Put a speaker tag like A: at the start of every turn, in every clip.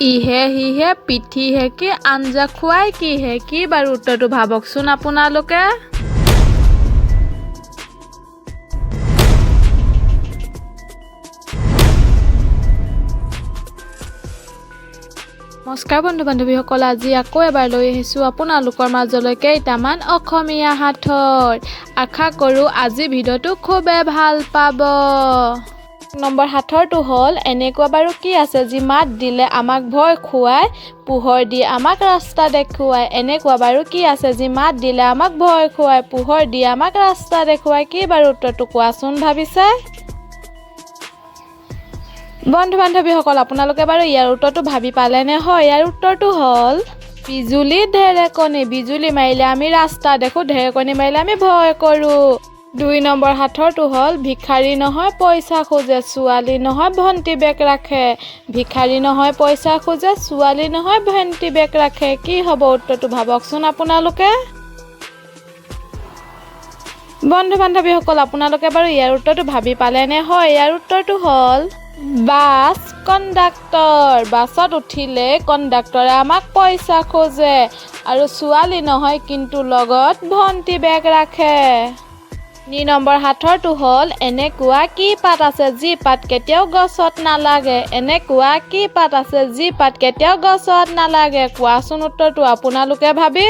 A: ইহে সিহে পিঠি সেকি আঞ্জা খুৱাই কিহে? কি বাৰু উত্তৰটো ভাবকচোন আপোনালোকে। নমস্কাৰ বন্ধু বান্ধৱীসকল, আজি আকৌ এবাৰ লৈ আহিছোঁ আপোনালোকৰ মাজলৈ কেইটামান অসমীয়া সাঁথৰ। আশা কৰোঁ আজি ভিডিঅ'টো খুবেই ভাল পাব। নম্বৰ সাঁথৰটো হ'ল, এনেকুৱা বাৰু কি আছে যি মাত দিলে আমাক ভয় খুৱায়, পোহৰ দি আমাক ৰাস্তা দেখুৱায়? এনেকুৱা বাৰু কি আছে যি মাত দিলে আমাক ভয় খুৱায়, পোহৰ দি আমাক ৰাস্তা দেখুৱায়? কি বাৰু উত্তৰটো কোৱাচোন ভাবিছে? বন্ধু বান্ধৱীসকল, আপোনালোকে বাৰু ইয়াৰ উত্তৰটো ভাবি পালেনে? হয়, ইয়াৰ উত্তৰটো হ'ল বিজুলী, ঢেৰেকণি। বিজুলী মাৰিলে আমি ৰাস্তা দেখোঁ, ঢেৰেকণি মাৰিলে আমি ভয় কৰোঁ। 2 নম্বৰ সাঁথৰটো হ'ল, ভিখাৰী নহয় পইচা খোজে, ছোৱালী নহয় ভণ্টি বেগ ৰাখে। ভিখাৰী নহয় পইচা খোজে, ছোৱালী নহয় ভণ্টি বেগ ৰাখে। কি হ'ব উত্তৰটো ভাবকচোন আপোনালোকে। বন্ধু বান্ধৱীসকল, আপোনালোকে বাৰু ইয়াৰ উত্তৰটো ভাবি পালেনে? হয়, ইয়াৰ উত্তৰটো হ'ল বাছ কণ্ডাক্টৰ। বাছত উঠিলে কণ্ডাক্টৰে আমাক পইচা খোজে আৰু ছোৱালী নহয় কিন্তু লগত ভণ্টি বেগ ৰাখে। 3 নম্বৰ সাঁথৰটো হ'ল, এনেকুৱা কি পাত আছে যি পাত কেতিয়াও গছত নালাগে? এনেকুৱা কি পাত আছে যি পাত কেতিয়াও গছত নালাগে? কোৱাচোন উত্তৰটো আপোনালোকে ভাবি।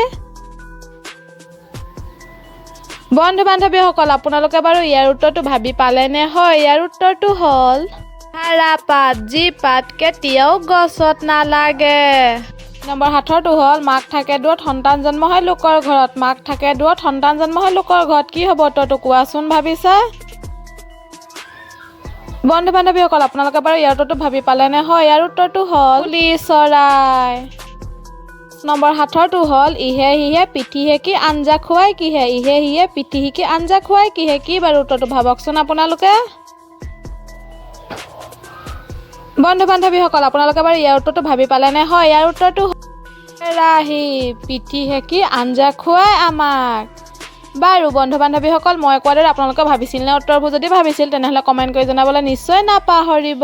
A: বন্ধু বান্ধৱীসকল, আপোনালোকে বাৰু ইয়াৰ উত্তৰটো ভাবি পালেনে? হয়, ইয়াৰ উত্তৰটো হ'ল পাত, যি পাত কেতিয়াও গছত নালাগে। নম্বৰ সাঁথৰটো হ'ল, মাক থাকে দূৰত, সন্তান জন্ম হয় লোকৰ ঘৰত। মাক থাকে দূৰত, সন্তান জন্ম হয় লোকৰ ঘৰত। কি হ'ব উত্তৰটো কোৱাচোন ভাবিছে? বন্ধু বান্ধৱীসকল, আপোনালোকে বাৰু ইয়াৰ উত্তৰটো ভাবি পালেনে? হয়, ইয়াৰ উত্তৰটো হ'ল কুলি চৰাই। নম্বৰ সাঁথৰটো হ'ল, ইহে সিহে পিঠি সেকি আঞ্জা খুৱাই কিহে? ইহে সিহে পিঠি সেকি আঞ্জা খুৱাই কিহে? কি বাৰু উত্তৰটো ভাবকচোন আপোনালোকে। বন্ধু বান্ধৱীসকল, আপোনালোকে বাৰু ইয়াৰ উত্তৰটো ভাবি পালেনে? হয়, ইয়াৰ উত্তৰটো কেৰাহী, পিঠি সেকি আঞ্জা খুৱাই আমাক। বাৰু বন্ধু বান্ধৱীসকল, মই কোৱাৰ দৰে আপোনালোকে ভাবিছিল নে উত্তৰবোৰ? যদি ভাবিছিল তেনেহ'লে কমেণ্ট কৰি জনাবলৈ নিশ্চয় নাপাহৰিব।